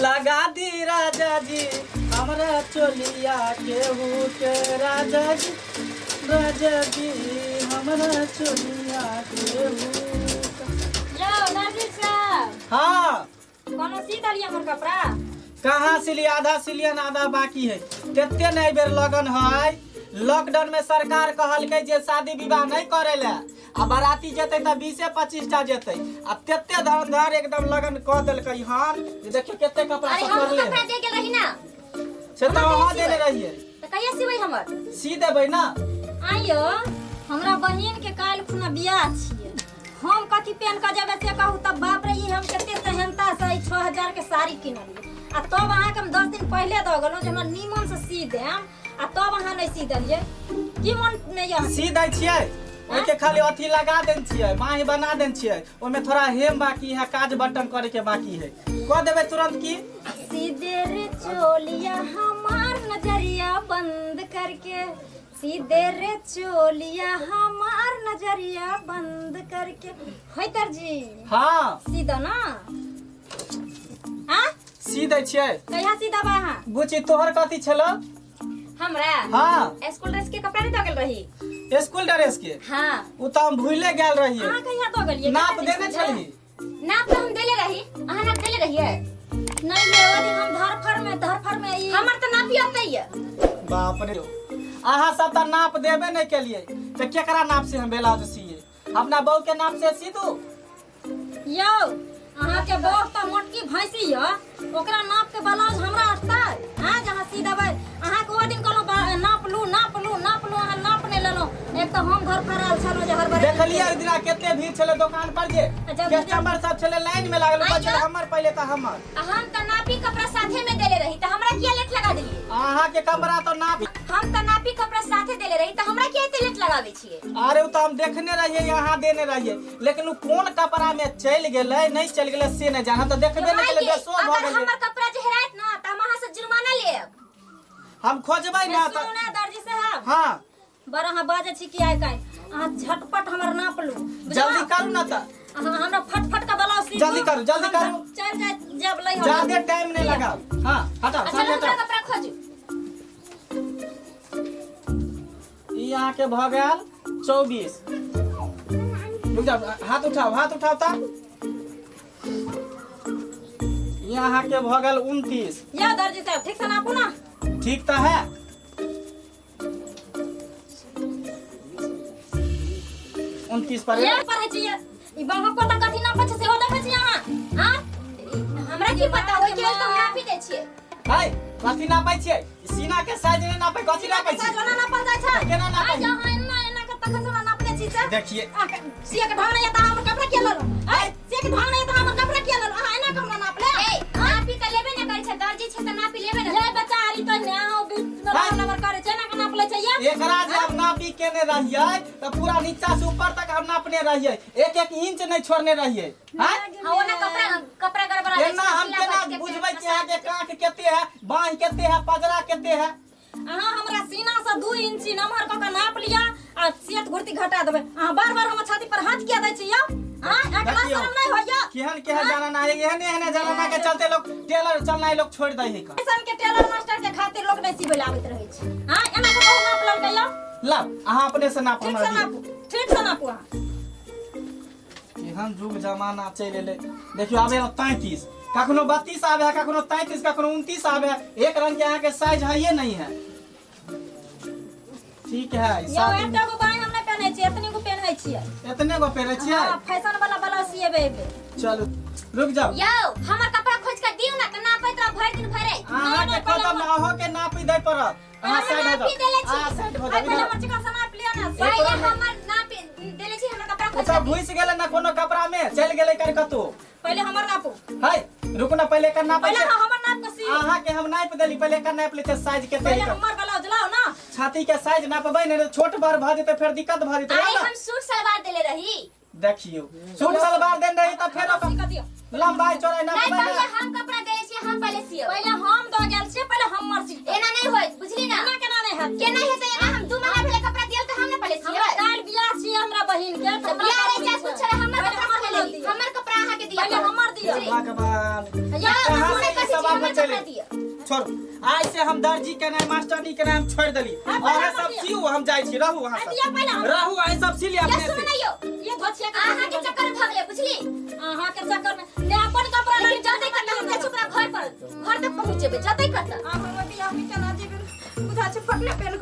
लगा दी राजा जी हमरा चोलिया के हुक राजा जी, राजा जी हमरा चोलिया के हुक। यौ दर्जी साहब। हाँ। कोनो सी देलियै हमर कपड़ा? कहाँ सिली, आधा सिलियन आधा बाकी है। तेते नहीं बेर लगन है। लॉकडाउन में सरकार कहलकै जे शादी विवाह नहीं करे ले, आ बाराती जेतै तऽ 20-25 टा जेतै, आ तेते धन धर एकदम लगन कऽ देलकै हन जे देखियौ कते कपड़ा अरे सब हम करले। कपड़ा दे गेल रही ना। से तऽ अहाँ देने रहियै। तऽ कहिया सिबै हमर? सी देबै ना। आइयो हमरा बहिन के काल्हि खुना बियाह छियै, हम कथी पहन के जेबै से कहू तब। बाप रे, ई हम कते सेहनता से 6000 के साड़ी किनलियै, आ तब अहाँके हम 10 दिन पहिले दऽ गेलहुँ जे हमरा नीमन से सी देम, आ तब अहाँ नहि सी देलियै। की मन मे यऽ? सी दै छियै, ओहिके खाली अथी लगा देने छियै, बाँहि बना देने छियै, ओहिमे थोड़ा हेम बाकी है, काज बटन करे के बाकी है, कऽ देबै तुरंत की। सीधे रे चोलिया हमार नजरिया बंद करके, सीधे रे चोलिया हमार नजरिया बंद करके। है दर्जी? हाँ। सीधा ना? हाँ। सी दै छियै। कहिया सीधा बा अहाँ? बुची, तोहर कथी छलो? हमरा? हाँ। स्कूल ड्रेस के कपड़ा नहीं दऽ गेल रही? स्कूल ड्रेस के? हाँ। उ तऽ हम भूले गेल रहियै। अहाँ कहिया दऽ गेलियै? नाप देने छलही? नाप तऽ हम देले रही। अहाँ नाप देले रहियै? नहीं ले, ओहि दिन हम धरफड़ में ई हमर तऽ नापी अतै ये। बाप रे, अहाँ सब तऽ नाप देबे नहीं केलियै, तऽ केकरा नाप से हम ब्लाउज सिए? अपना बहू के नाप से सी दू। यौ, अहाँके बौह तऽ मोटकी भैंसी यऽ, ओकरा नाप के ब्लाउज हमरा अटतै? हाँ, जहाँ सी देबै अहाँके। ओहि दिन कहलहुँ नाप लू, नाप लू, नाप लू, अहाँ नाप नहि लेलहुँ। एक तऽ हम घर फराल छलहुँ जे हड़बड़े। देखलियै ओहि दिना कते भीड़ छलै दोकान पर जे कस्टमर सब छलै लाइन में लागल, आइयो। बचल हमर पहिले तऽ हमर। आ हम तऽ नापी कपड़ा साथे में देले रही, तऽ हमरा किया लेट लगा देलियै? अहाँ के कपड़ा तऽ नाप हम तऽ नापी कपड़ा साथे देले रही, तऽ हमरा किया एते लेट लगाबै छियै? अरे उ तऽ हम देखने रहियै, यहाँ देने रहियै, लेकिन उ कोन कपड़ा में चलि गेलै नहीं चलि गेलै से नहीं जान, हम तऽ देखबे नहीं केलियै, बेसो भऽ अगर गेलियै। हमर कपड़ा जे हेरायत ना तऽ हम अहाँ से जुर्माना लेब। हम खोजबै ना सुनू तऽ ने दर्जी साहब। हाँ। बड़ अहाँ बाजै छी कि आइ काल्हि। अहाँ झटपट हमर नाप लू। जल्दी करू ना तऽ। अहाँ हमरा फटफट के ब्लाउज सी जल्दी दू। करू, जल्दी हम करू। चलि जाय जब लै हम। ज्यादे टाइम नहीं लगाओ। हाँ, हटाओ। अच्छा, सामने हमरा हटाओ। कपड़ा खोजू। ई अहाँके भऽ गेल 24। रुक जाओ, हाथ उठाओ, हाथ उठाओ। तऽ ई अहाँके भऽ गेल 29। या दर्जी साहब, ठीक से नापू ना। ठीक तऽ है। 29 पर। ये पढ़ै छियै, ई बाबा कोता कथी नापै छै सेहो देखै छियै अहाँ? हाँ? हमरा की पता, ओहि के लेल तऽ हम नापी दै छियै। है, कथी नापै छियै? सीना के साइज नहि नापै, कथी नापै साइज छियै? ओना नापल जाइ छै? केना नापै? आ जहाँ एना एना के तखन से ओना नापने छी से। देखिए। आ सिया के ढंग नहीं आता, हमर कपड़ा किया लेलहुँ? ऐ, सिया के ढंग नहीं आता, हमर कपड़ा किया लेलहुँ? अहाँ एना के हमरा नाप ले। ए, नापी तऽ लेबे ने करै छै, दर्जी छै तऽ नापी लेबे ने। ये बच्चा आरी तो ने अहाँ बीच में हाय। नंबर करे छै, एना के नाप ले छै ये। एकरा जे हम नापी केने रहियै तऽ पूरा नीचा से ऊपर तक हम नापने रहियै, एक एक इंच नहीं छोड़ने रहियै। हैं? हाँ, ओना कपड़ा कपड़ा गड़बड़ा जाइ एना छै, हम ढीला केना भऽ जेतै। बुझबै कि अहाँके काँख कते है, बाँहि कते है, पजरा कते है? अहाँ हमरा सीना से 2 इंची नमहर कऽ के नाप लिअ आ सेत घुर्ती घटा देबै। अहाँ बार बार हमर छाती पर हाथ किया दै छी यौ? हाँ, अहाँके लाज देखियौ। शरम नहि होइया? केहन केहन जनाना है, एहने एहने जनाना के चलते लोग टेलर चलनाइ लोग छोड़ दै है का। ऐसन के टेलर मास्टर के खातिर लोग नहीं सिबै आबैत रहै छै। हाँ, एना के बहु नाप लेलकै यौ। लाउ, अहाँ अपने से नाप ठीक हमरा से दियौ। नापू, ठीक से नापू अहाँ। केहन जुग जमाना चलि एलै। देखियौ, आबे है 33, कखनो 32 आबे है, कखनो 33, कखनो 29 आबे है, एक रंग के अहाँके साइज है नहीं है। ठीक है। यौ, सात। एकटा गो बाँहि हम नहि पहिनै छियै, एतनी गो पहिनै छियै। एतने गो पहिरै छियै? हाँ, फैशन वाला ब्लाउज सिएबै एबे। चलू, रुक जाउ। यौ, हमर कपड़ा खोज के दियौ ना तऽ नापैत रहब भरि दिन भरे। अहाँके खोजब, अहों के नापी दै पड़त। अहाँ साइड हो जाओ, अहाँ साइड हो जाओ। पहिले हमर चिकन से नाप लिअ ना। पहिले हमर नाप देले छी, हमर कपड़ा खोज। सब घुसि गेलै ना कोनो कपड़ा में, चलि गेलै कर कतौ। पहिले हमर नापू। है, रुकू ना, पहिले एकर नापै पहिले छै। हमर नाप के सी। अहाँ के हम नापि देली, पहिले एकर नापि लै छै साइज के। पहिले हमर ब्लाउज लाओ ना। छाती के साइज नापबै ने, छोट बड़ भऽ जेतै, फेर दिक्कत भऽ जेतै। अरे, हम सूट सलवार देले रही। देखियौ, सूट सलवार देने रही तऽ फेर सी कऽ दियौ। लंबाई चौड़ाई नहीं, नापबै पहिले ने। हम कपड़ा देले छी, हम पहिले सियब। पहिले हम दऽ गेल छियै, पहिले हमर सी। एना नहीं होइत, बुझली ना? एना केना नहि हैत? केना हेतै एना? हम 2 महीना भेले कपड़ा दियल, तऽ हम ने पहिले हमरा सियबै। काल्हि बियाह छियै हमरा बहिन के, तऽ तऽ बियाह रहि जाय कुछ छलै, हमर पहिले कपड़ा हमर पहिले ब्लाउज ली। दियौ। हमर कपड़ा अहाँके दिअ पहिले पड़त। हमर दियौ। भगवान, यौ, कहाँ सुनै से ई कथी सब छी? हमर कपड़ा चले। दिअ। छोड़, आइ से हम दर्जी के नहीं, मास्टरनी के नहीं, हम छोड़ देली। हाँ, अहाँ पहले सब दिअ। सिउ, हम जाइ छी, रहू अहाँ आ, सब। दिअ पहिले हमरा। रहू, अहाँ सब सिली ये अपने सुन से। ना यो, ये धोछिया के अहाँ के चक्कर में भगले बुझली। अहाँ के चक्कर में ने अपन कपड़ा लेकिन जतै कतऽ हम जाइ छी ओकरा घर पर, घर तक पहुँच जेबै जतै कतऽ। आब हमर बियाह में केना जेबै? बुझा छै फटले पेन।